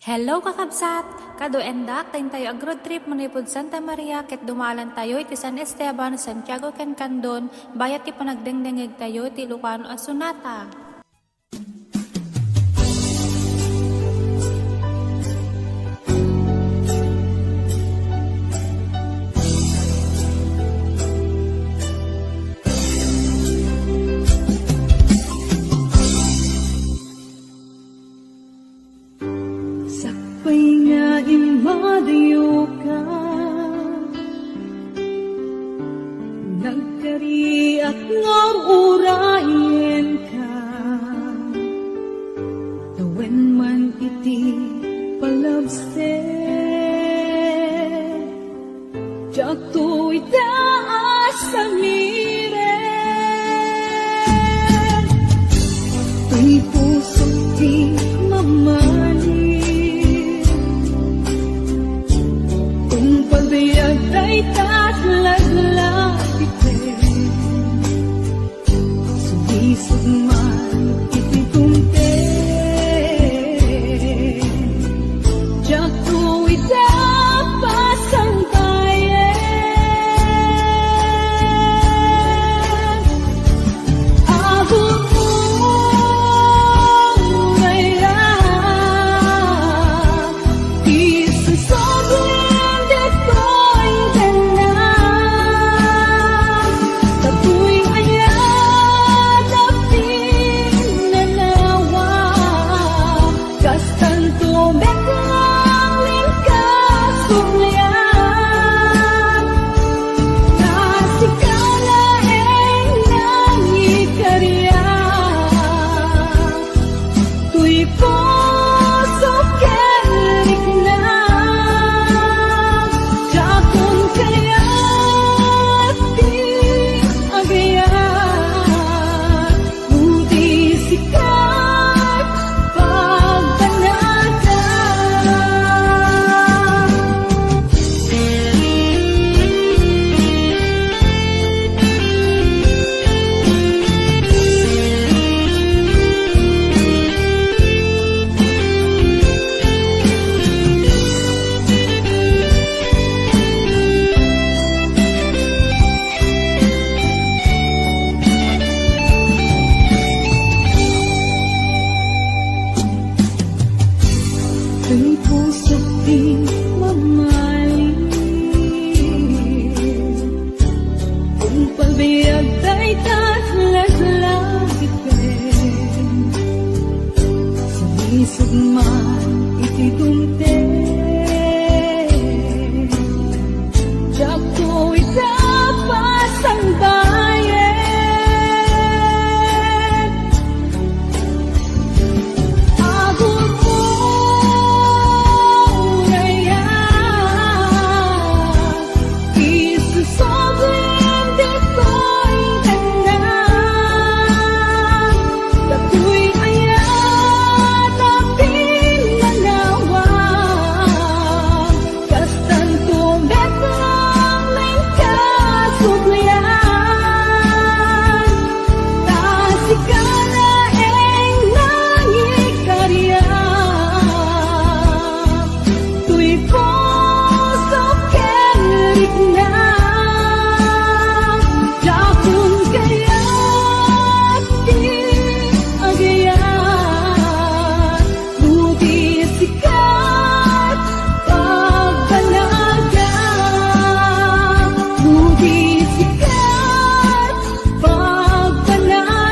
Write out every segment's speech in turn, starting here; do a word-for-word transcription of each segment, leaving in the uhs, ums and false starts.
Hello, kakabsat! Kaduendak, daytayo ag-road trip manipud Santa Maria ket dumalantayo iti San Esteban, Santiago ken Candon, bayat ti panagdengdengngegtayo iti Ilocano a sonata. Sakbay nga immadayoka, nagkariak nga urayenka. Tawen man iti palabser, diakto ita a samiren. Toy pusok ti mamali, tungpal biag dayta a laglagipem. Sulisog man iti dumteng, diakto ita pasangbayen. Aguray a Ti susubling ditoy tengnga, datoy aya ti nanawa, kastanto met lang ning kasublian. Nasika laeng nangikariak. Toy puso ken rikna, dakon kayat ti agayat, no di sika pagbanagak. Ken pusok ti mamali, tungpal biag dayta a laglagipem. Sumisog man iti dumteng, diakto ita pasangbayen. Agurayam, isusubling ditoy tengnga, datoy aya ti nanawa. Kastanto met lang ning kasublian, ta sika laeng nangikariak. Toy puso ken rikna, dakon kayat ti agayat. No di sika pagbanagak, no di sika pagbanagak.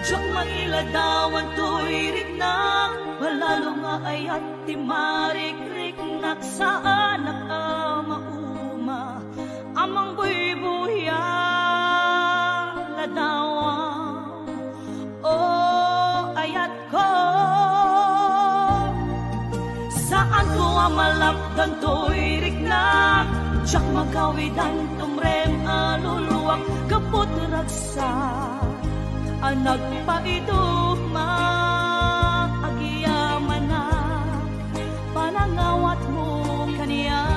Diak mailadawan toy riknak, malalo nga ayat ti marikriknak, saanak a mauma. Ammong buybuya, ladawa, o ayatko. Saanko a malapda Toy riknak, diak magawidan tumrem a luluak, gapu ti ragsak a nagpaiduma, agyamanak panangawatmo kaniak.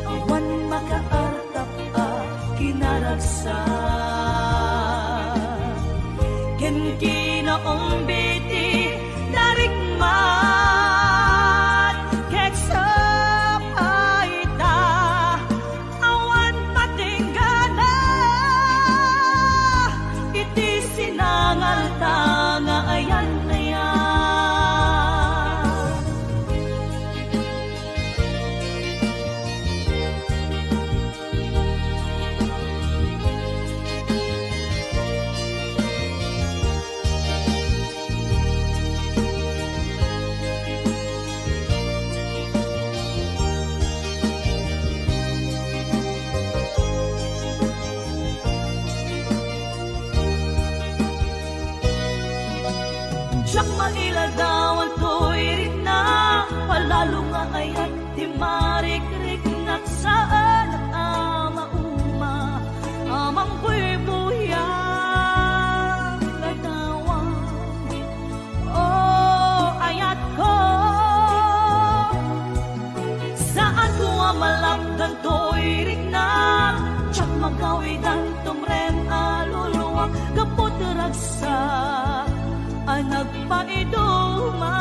Awan makaartap a kinaragsak ken kinaumbi ti narikmat, ket sapay ta awan patinggana iti sinangalta nga ayan-ayan. Diak mailadawan toy riknak, palalo nga ayat ti marikriknak, saanak a mauma a mangbuybuyag a tawag. O ayatko, saanko a malapdan toy riknak, diak magawidan tumrem a luluak, gapu ti ragsak a nagpaiduma,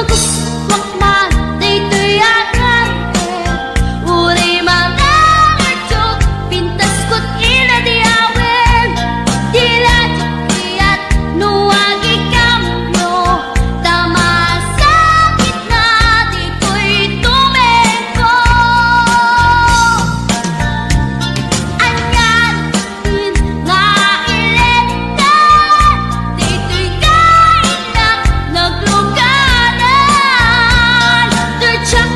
Nagustuak man daytoy a ngarem, uray manangadyo, pintas ket ina ti awen. Di la diak kayat no agikambio, ta masakit na ditoy tumengko. Anian nga iletan, ditoy kainnak nagluganan. Diak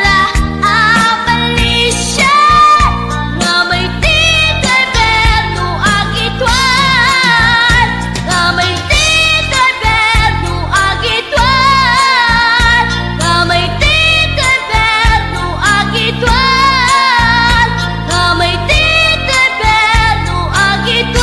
la a balisian, nga may ti gobyerno agituan, nga may ti gobyerno agituan, nga may ti gobyerno agituan, nga may ti gobyerno agituan.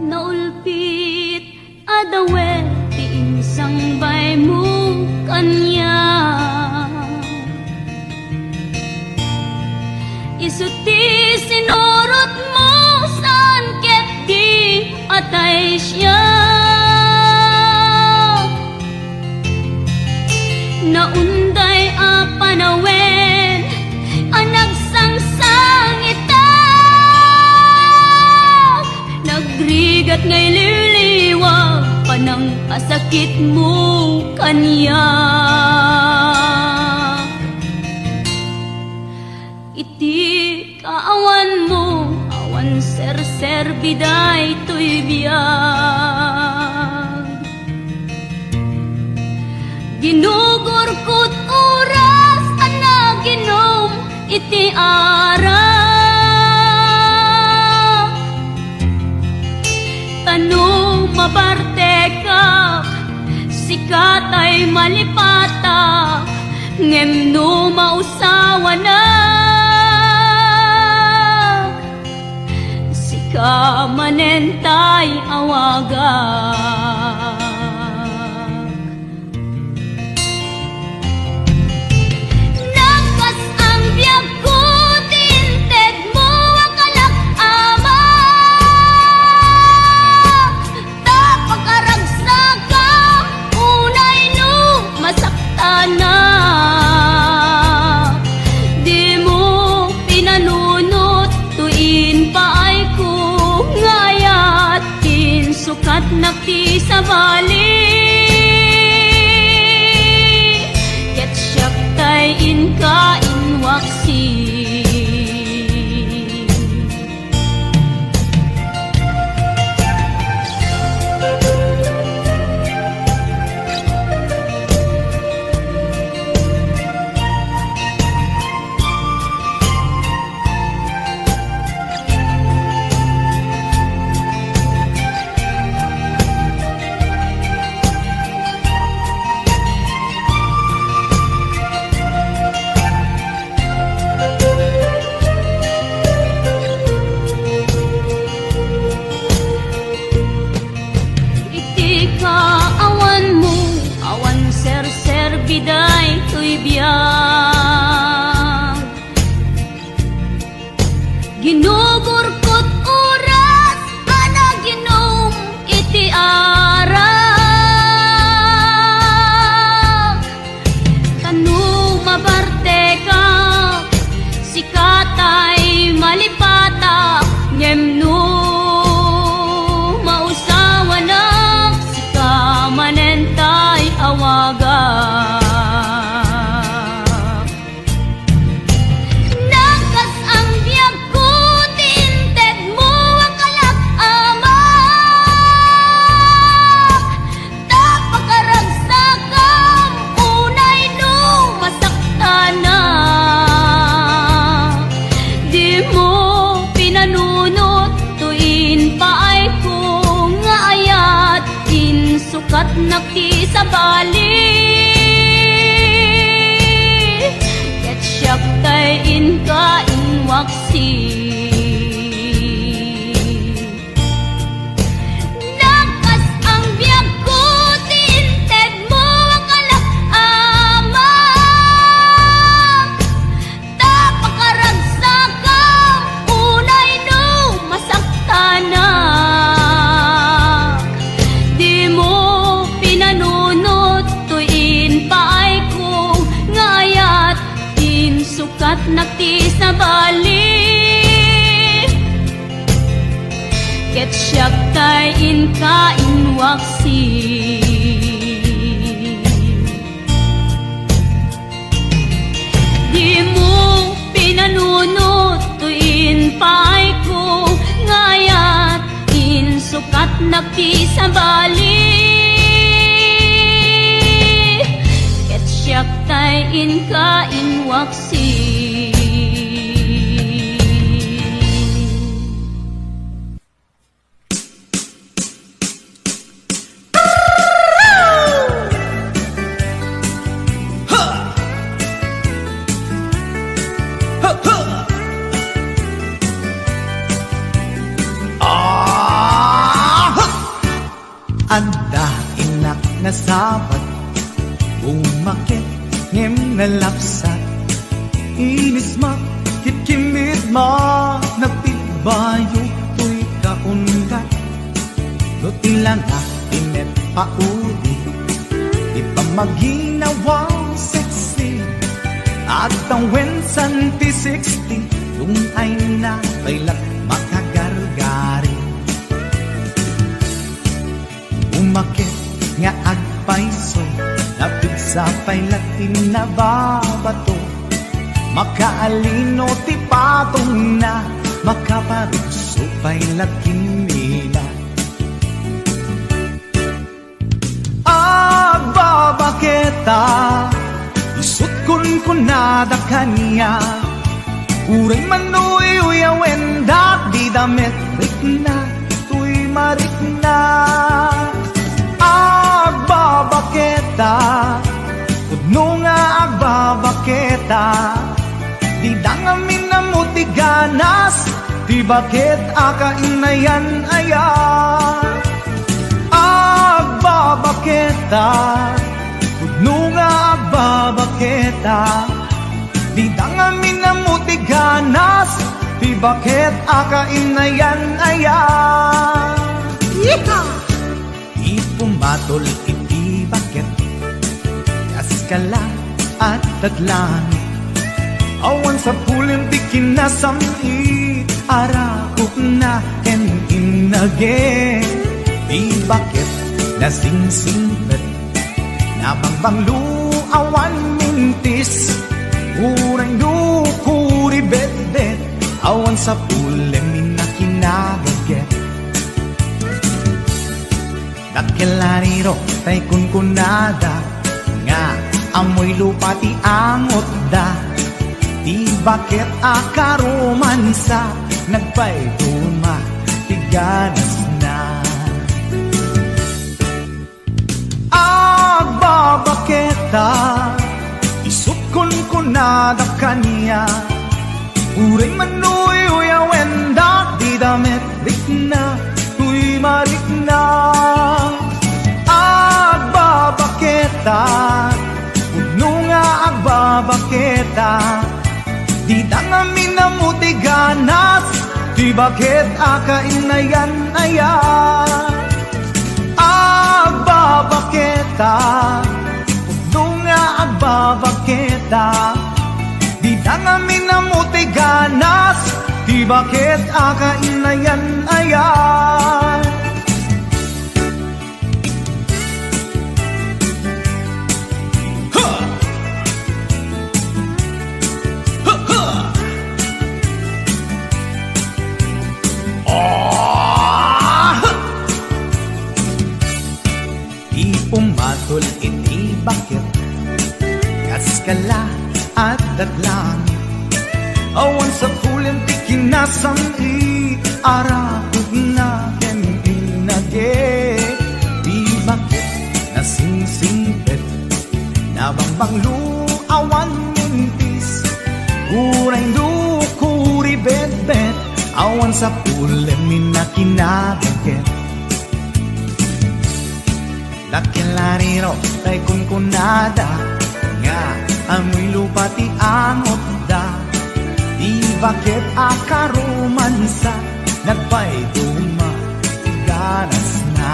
Naulpit a dawe ti insangbaymo kaniak. Isu ti sinurotmo saan ket di atay siak. Naunday a panawen a nagsangsangitak, nagrigat nga ililiwag panangkasakitmo kaniak. Iti kaawanmo, awan serserbi daytoy biag. Ginugurkot oras a naginom iti arak. Ta no mabartekak, sika tay malipatak, ngem no mausawanak, sika manen tay awagak. Nagkas-am biagko ti intedmo a kalak, Ama, ta pakaragsakam unay no masaktanak. Dimo pinanunot toy impaayko nga ayat. Insukatnak ti sabali, ket siak tay inka inwaksi. Iti kaawanmo, awan serserbi daytoy biag. Ginugurkot oras a naginom iti arak. Ta no mabartekak, sika tay malipatak, ngem no mausawanak, sika manen tay awagak. Nagkas-am biagko ti intedmo a kalak, Ama, ta pakaragsakam unay no masaktanak. Dimo pinanunot toy impaayko nga ayat. Insukatnak ti sabali, ket siak tay inka inwaksi. Ay inka inwaksi. Dimo pinanunot toy inpaayko, ngayat insukatnak ti sabali. Ket siak tay inka inwaksi. Adda innak nasabat, bumaket ngem nalapsat. Inismak ket kinmitma, nagtibbayo toy kaunggat. No ti langak ti met pauli, ti pammaginawa sexy, agtawen san ti sixty, tungayna pay la makagargari. Umaket nga agpayso, napigsa pay la ti nababato. Makaalino ti patongna, makaparugso pay la ti mila. Agbabaketa, isut' kunkunada kaniak. Uray man no uyawendak, dida met rikna toy marikna. Agbabaketa, pudno nga agbabaketa, dida ngamin ammo ti ganas, ti baket a kainayan aya. Agbabaketa, pudno nga agbabaketa, dida ngamin ammo ti ganas, ti baket a kainayan aya. Yeehaw! Ti pumatol iti baket, kas kala, adda langit. Awan sapulen ti kinasam-it, arakokna ken innage. Ti baket nasingsingpet, nabangbanglo, awan mintis. Uray no kuribetbet, awan sapulen ti kinagaget. Dakkel a riro tay kunkunada nga ammoy lupa ti angotda. Ti baket a karomansa, nagpayduma ti ganasna. Agbabaketa, isut' kunkunada kaniak. Uray man no uyawendak, dida met rikna toy marikna. Agbabaketa, pudno nga agbabaketa, dida ngamin ammo ti ganas, ti baket a kainayan aya. Agbabaketa, pudno nga agbabaketa, dida ngamin ammo ti ganas, ti baket a kainayan aya. Ha! Ha, ha! Ah! Ti umatol iti baket, kas kala, adda langit. Awan sapulen ti kinasam-it, arakokna ken innage. Ti baket nasingsingpet, nabangbanglo, awan mintis. Uray no kuribetbet, awan sapulen ti kinagaget. Dakkel a riro tay kunkunada nga ammoy lupa ti angotda. Ti baket a karomansa, nagpayduma ti ganasna.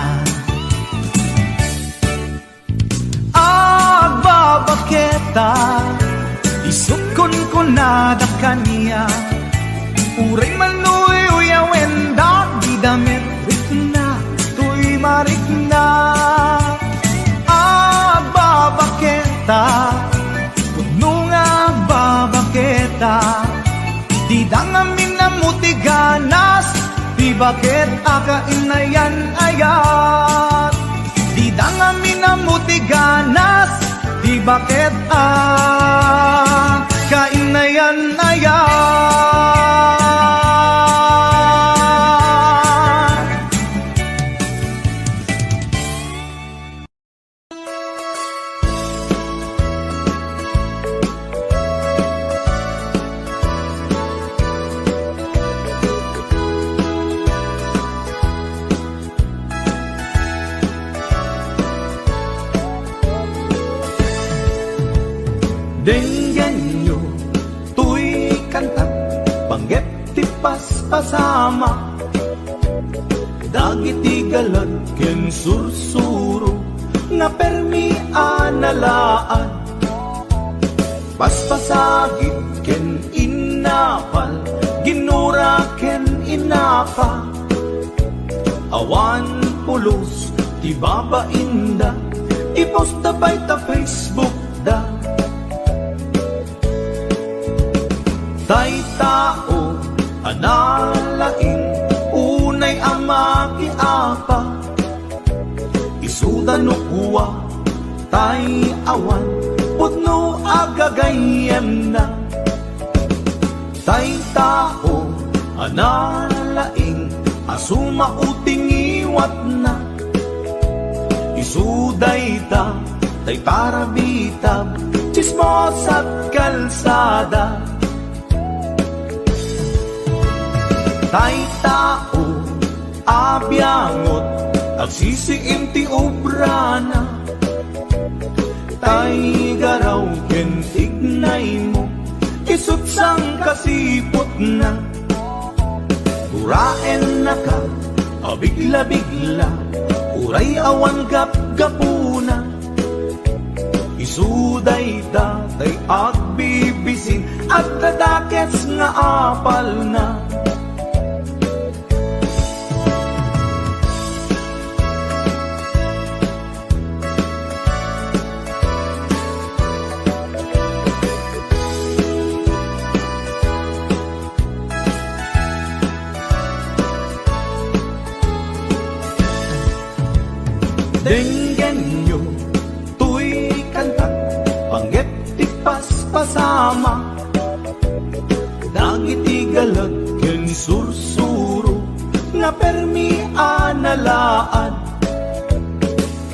Agbabaketa, isut' kunkunada kaniak. Uray man no uyawendak, dida met rikna Amin a mutiganas, di baket a kainayan-ayat. Dida ngamin a mutiganas, di baket a kainayan-ayat. Denggenyo toy kanta, panggep ti paspasama. Dagiti galad ken sursuro nga permi a nalaad. Paspasagid ken innapal, ginura ken inapa. Awan pulos ti babainda, i-post da pay ta Facebook da. Tay tao a nalaing, unay a makiapa. Isuda no kua, tay awan pudno a gagayyemna. Tay tao a nalaing a sumao ti ngiwatna. Isu dayta tay parabitab, tsismosa't kalsada. Tay tao a biangot, agsisiim ti obrana. Tay garaw ken tignaymo, isu't sangkasiputna. Guraennaka a bigla-bigla, uray awan gapgapuna. Isu dayta tay agbibisin, adda dakes nga apalna. Denggenyo toy kanta, panggep ti paspasama. Dagiti galad ken sursuro nga permi a nalaad.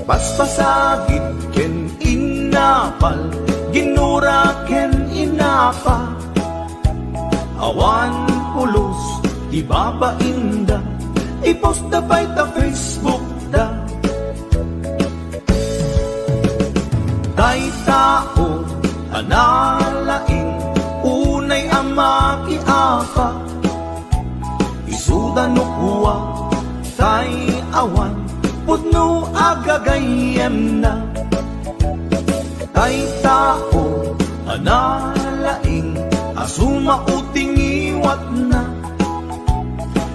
Paspasagid ken innapal, ginura ken inapa. Awan pulos ti babainda, i-post da pay ta Facebook da. Tay tao a nalaing, unay a makiapa. Isuda no kua, tay awan pudno a gagayyemna. Tay tao a nalaing a sumao ti ngiwatna.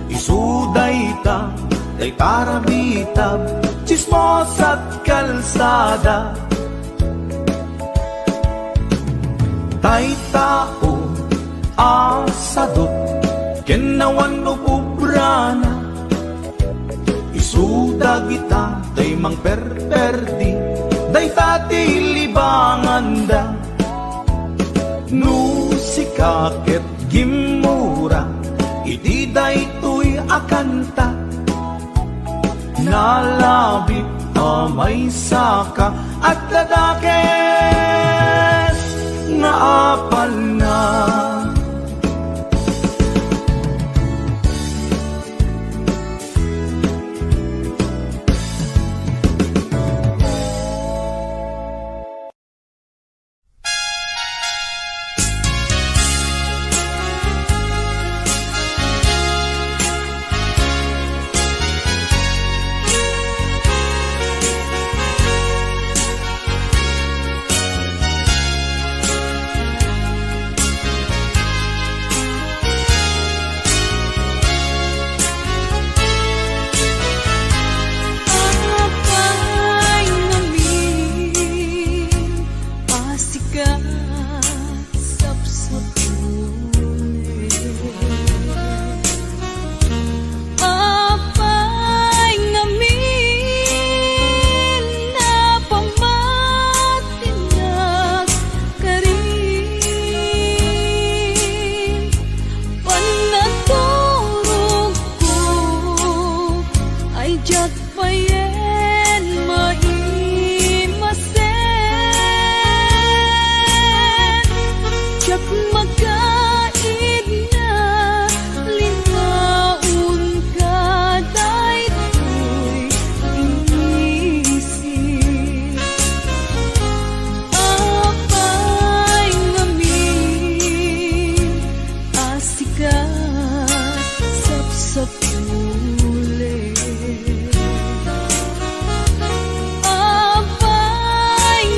Isu dayta tay parabitab, tsismosa't kalsada. Tay tao a sadut ken awan upubrana. Isu dagita tay mangperperdi, dayta ti libanganda. No sika ket gimmura iti daytoy a kanta, nalabit a maysaka, adda dakes nga apalna. Apay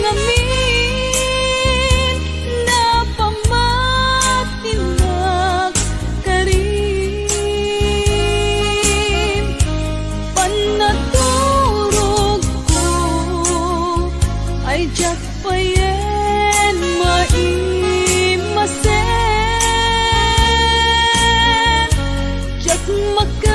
ngamin napamatinak karin? Pannaturogko ay diak payen maimasen. Diak maka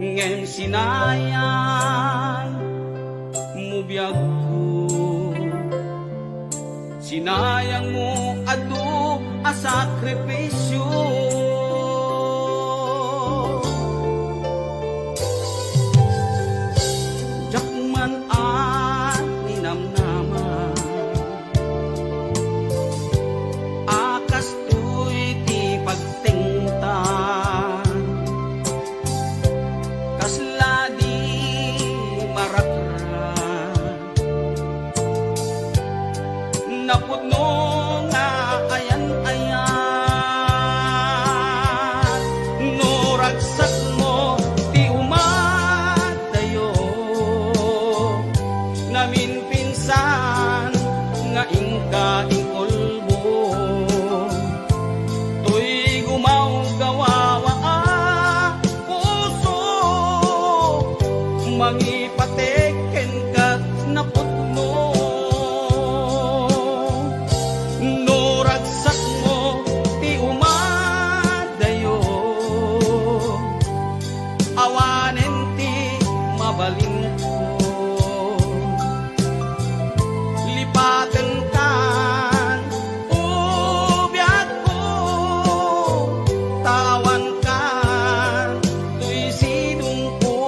Ngem sinayang mo biagko, sinayang mo adu a sakripisio. Diak man a ninamnama a kastoy ti pagtengta, kasla di marakra. Napudno nga ayan-ayat no ragsakmo ti umadayo. Naminpinsan nga inka inkulbo. Toy gumawgawawa a puso, mangipatek kenka napudno. No ragsakmo ti umadayo, awanen ti mabalinko. Lipatenkan, o biagko, ta awankan toy sidongko.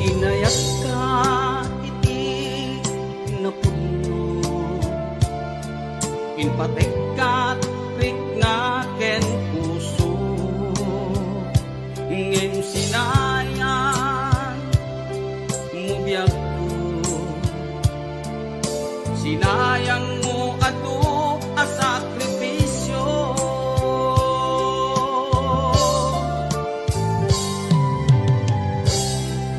Inayatka iti napudno, inpatekkat rikna ken puso, ngem sinayang mo biagko. Sinayang mo adu a sakripisio.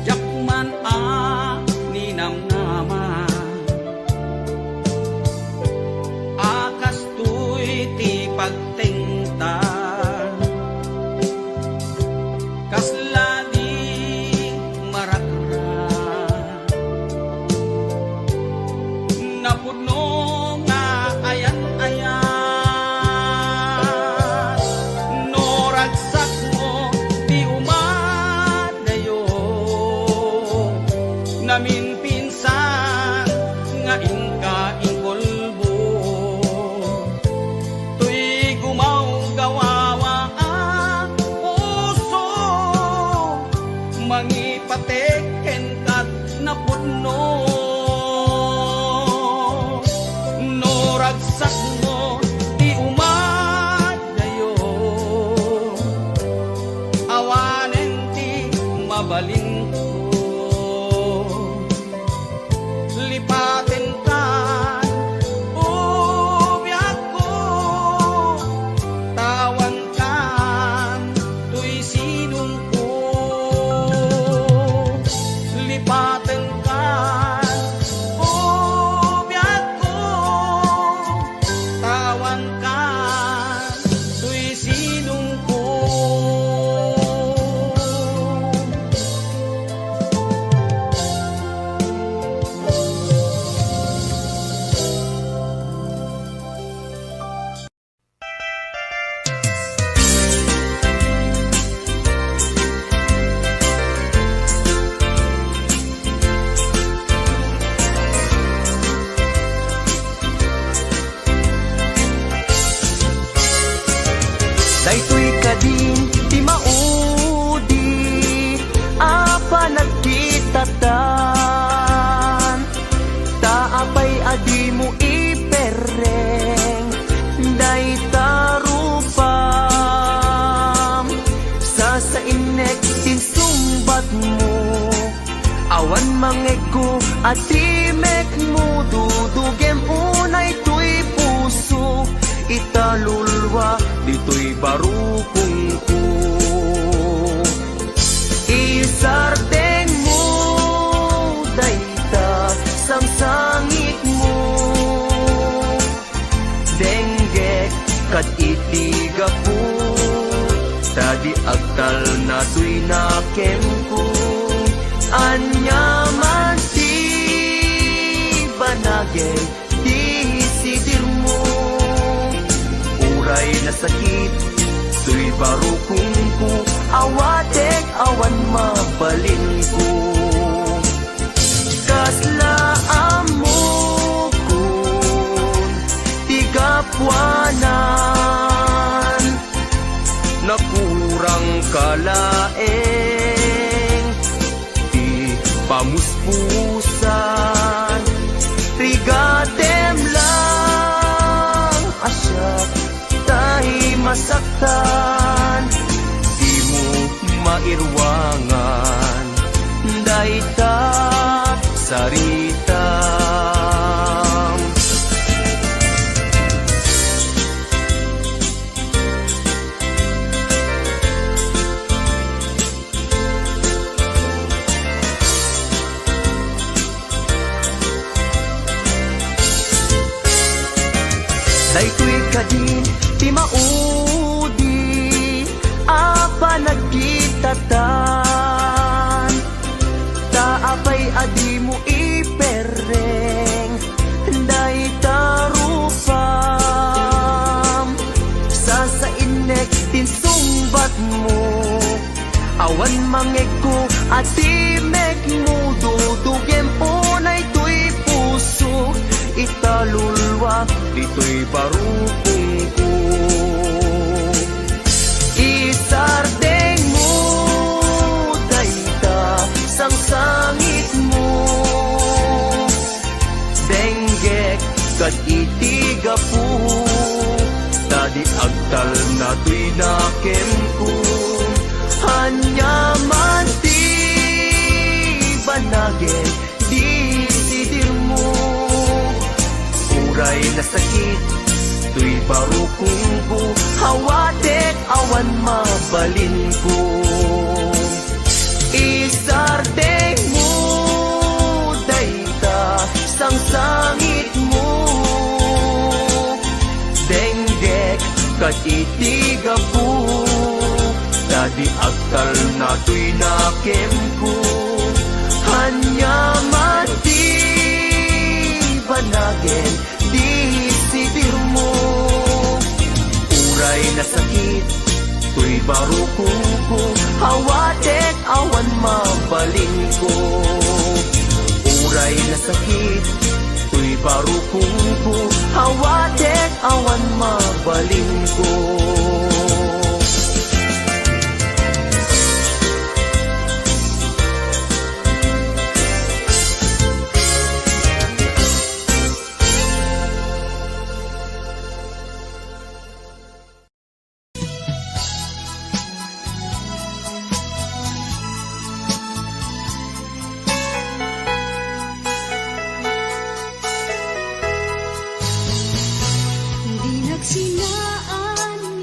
Diak man a ninamnama a kastoy ti pagtengta, kasla di marakra. Napudno nga ayan-ayat no ragsakmo ti umadayo. Naminpinsan nga inka inkulbo. Toy gumawgawawa a puso, mangipatek kenka napudno. No ragsakmo ti umadayo, awanen ti mabalinko. Lipatenkan, o biagko, ta awankan toy sidongko. Lipatenkan, o biagko, ta awankan toy sidongko. Daytoy kadin ti maudi a panagkitatan, ta apay a dimo iperreng dayta rupam? Sasainnek ti insungbatmo. Awan mangegko a timekmo, dudugem unay toy puso, ita lulua ditoy barukongko. Talna toy nakenko, ania man ti banagen ti sidirmo. Uray nasakit toy barukongko, awatek awan mabalinko. Kasla ammokon ti gapuanan, nakurang ka laeng ti pamuspusan. Rigatem lang a siak tay masaktan, dimo mairuangan dayta saritam. Daytoy kadin ti maudi a panagkitatan, ta apay a dimo iperreng dayta rupam? Sasainnek ti insungbatmo. Awan mangegko a timekmo, dudugem unay toy pusok, italulwa ditoy barukongko. Isardengmo dayta sangsangitmo, denggek kad iti gapu, ta di agtalna toy nakenko. Ania man ti banagen ti sidirmo. Uray nasakit toy barukongko, awatek awan mabalinko. Isardengmo dayta sangsangitmo, denggek kad iti gapu, ta di agtalna toy nakenko. Ania man ti banagen ti sidirmo. Uray nasakit toy barukongko, awatek awan mabalinko. Uray nasakit toy barukongko, awatek awan mabalinko. Di nagsinaan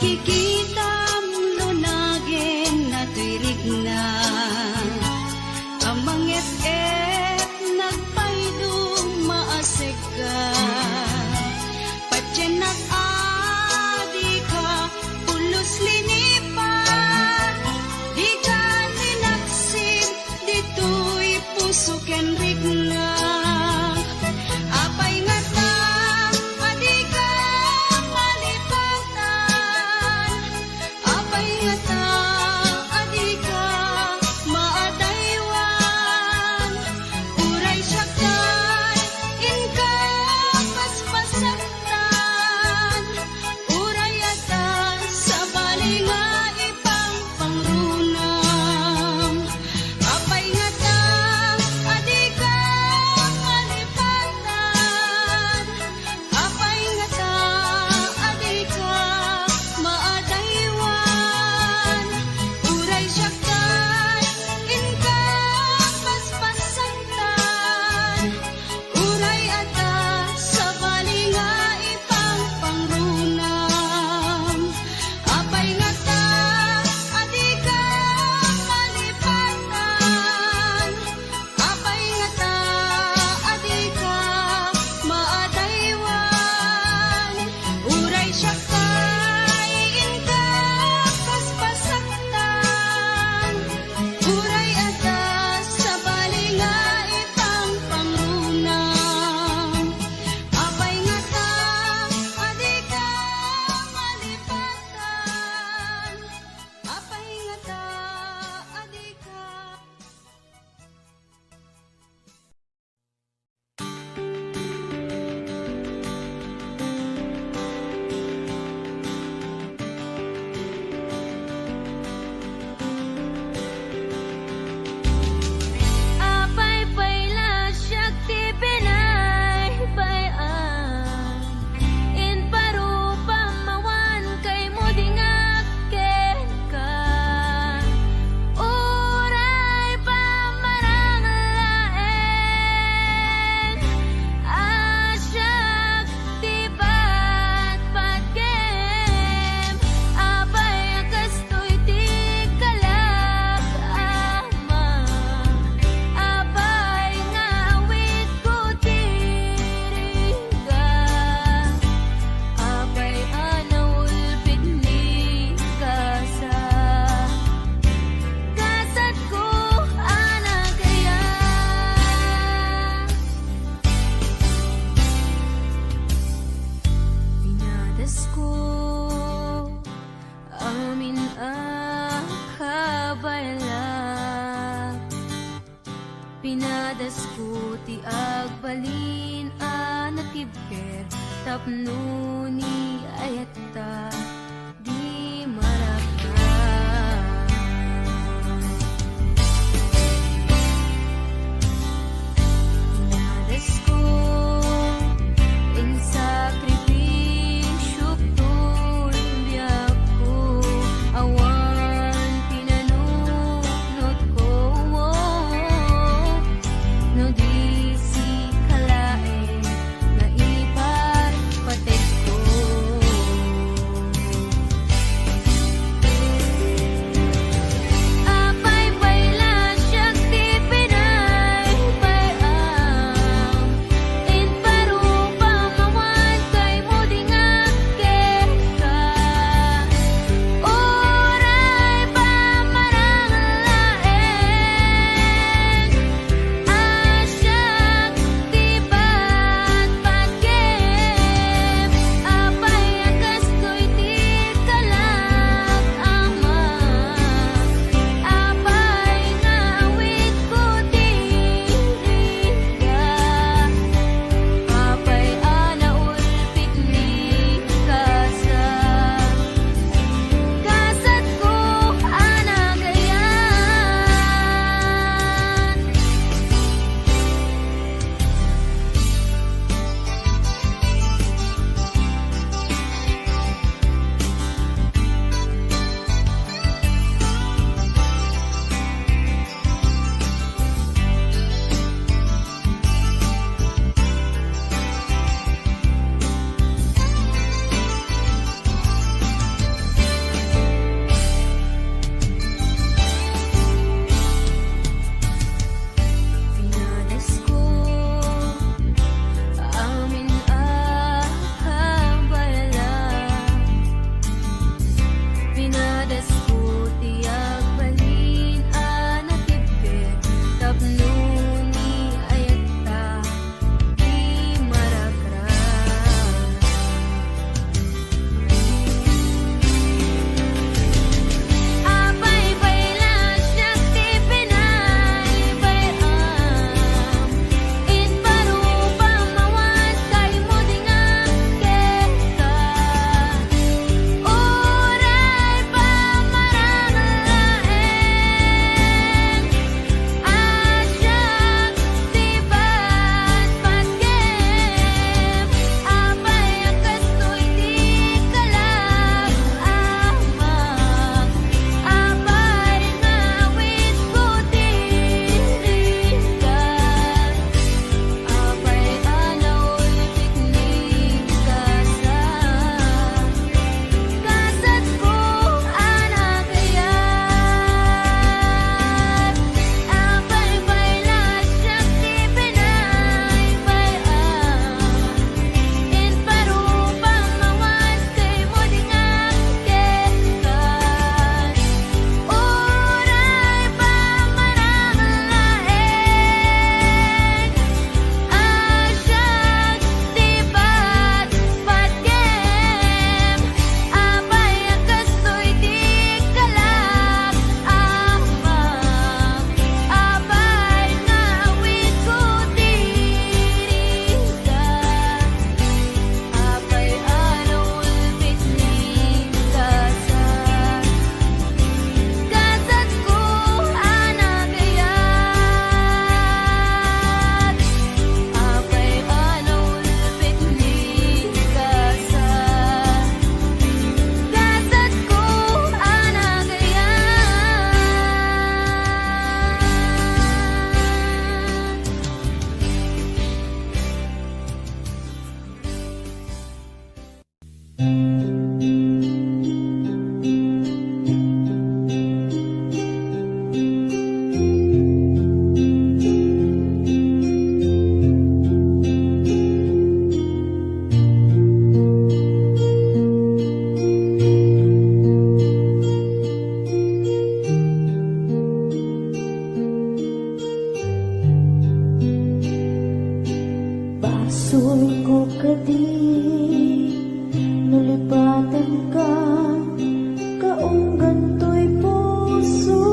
Kikitam lunagen natoy rikna, a manget-et nagpaydung maasekka. Patiennak a dika pulos linipat, dika linaksid ditoy puso ken rikna. Apay ngata a dika malipatan? Apay ngata a dika maadaywan? Uray siak tay inka paspasaktan, uray adda sabali nga ipangpangrunam. Apay ngata a dika malipatan? Apay ngata a dika maadaywan? Uray siak tay inka paspasaktan, uray adda sabali nga ipangpangrunam. Apay ngata a dika malipatan? Apay ngata a dika maadaywan? Uray siak tay inka paspasaktan, uray adda sabali nga ipangpangrunam. Apay ngata a dika malipatan? Apay ngata a dika Apay pay la siak ti binaybay-an? Imparupam awan kaymo dingak kenka. Uray pamarang laeng a siak ti patpatgem, apay a kastoy ti kalak, Ama? Apay nga awidko ti rigat? Apay a naulpit ni gasa? Kasatko a nagayat. Pinadasko amin a kabaelak. Pinadasko ti agbalin a natibker tapno ni ayatta di maragsak. Pinadasko, insakripisiok toy biagko, awan pinanunotko, no di sika laeng nga ipatpategko. Tulko kadi, no lipatanka, kaunggan toy puso.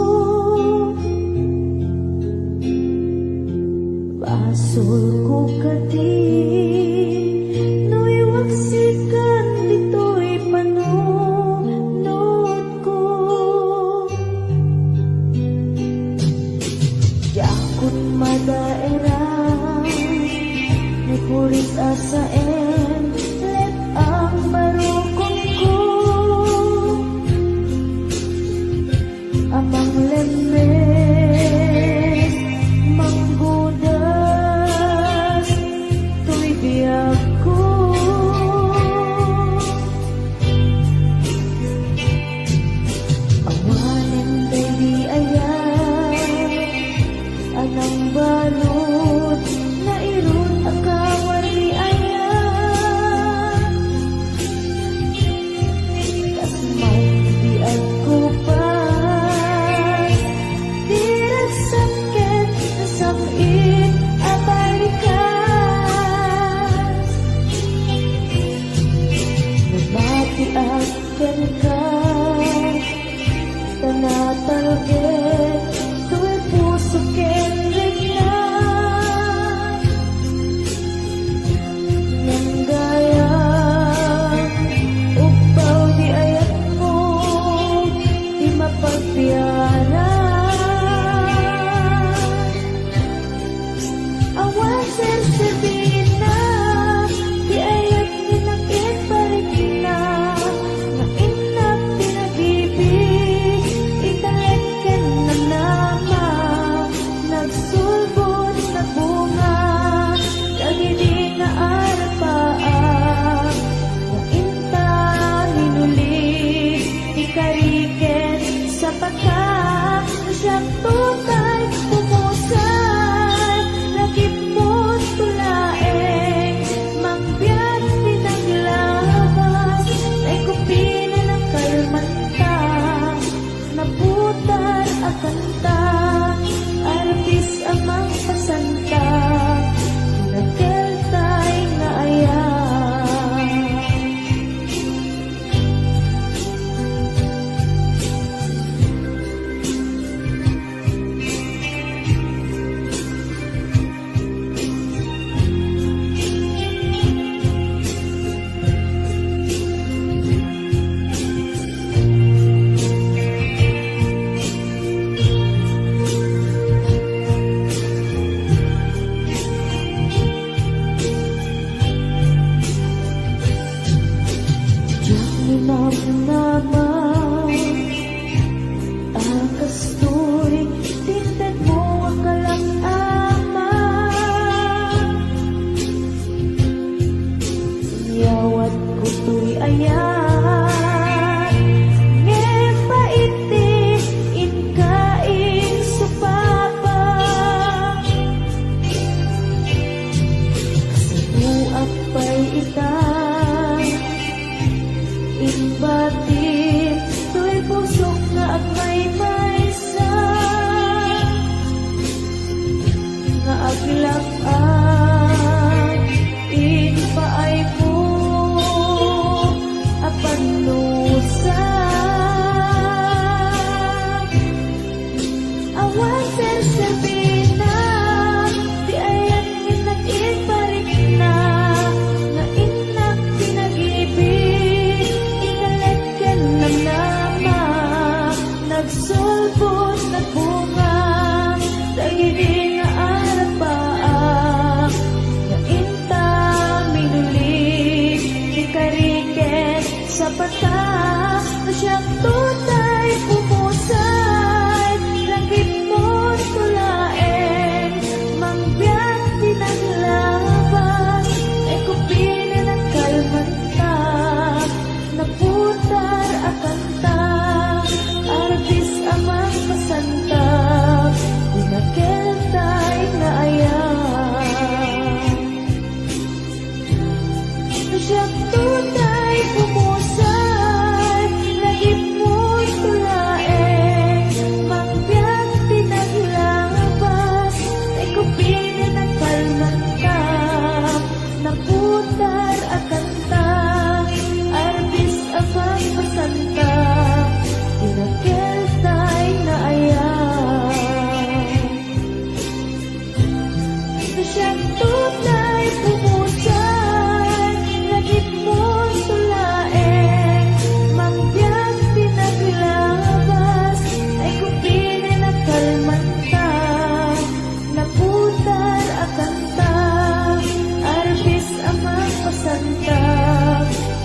Basolko kadi, no iwaksikan ditoy panunotko. Diakon madaeran, ni purit a saen, let ang barukonko. Amang lemmes, manggudas, toy biagko. Awanen daydi ayat a nangbalud, nairut a kawarni ayat. Kas man di agkupas, di ragsakket, nasam-it a balikas. Namatiak kenka, ta natalged toy puso ken rikna. Ngem gayam, ugpaw di ayatmo ti mapagbiaran. Awan sersebina ti ayat nga nakit balikna, nga innak pinagibi, italek ken namnama, nagsulbod, nagbunga, dagidi nga arapaak, nga inta minuli, ti kari ken sapata. Siak tutay pumusay, nagipusko laeng, mangbiag pinaglabas, tay kupina nakalmanta, naputar a kanta, arbis a mangpasanta, nakeltay nga ayat. Diak minamnama a kastoy ti intedmo a kalang-ama. Inyawatko toy ayat, ngem pait ti inka insupapa. Sibuak pay ita, imbati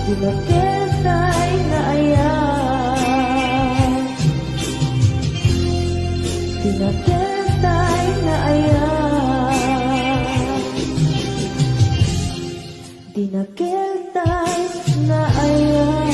Di nakeltay nga ayat. Di nakeltay nga ayat. Di nakeltay nga ayat.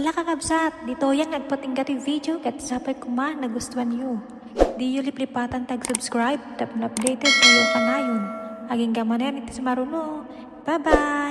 Ala kakabsat, ditoyen nga agpatingga toy video ket sapay koma nagustuanyo. Diyo liplipatan ti ag-subscribe tapno updated tayo kanayon. Agingga manen iti sumaruno. Bye-bye!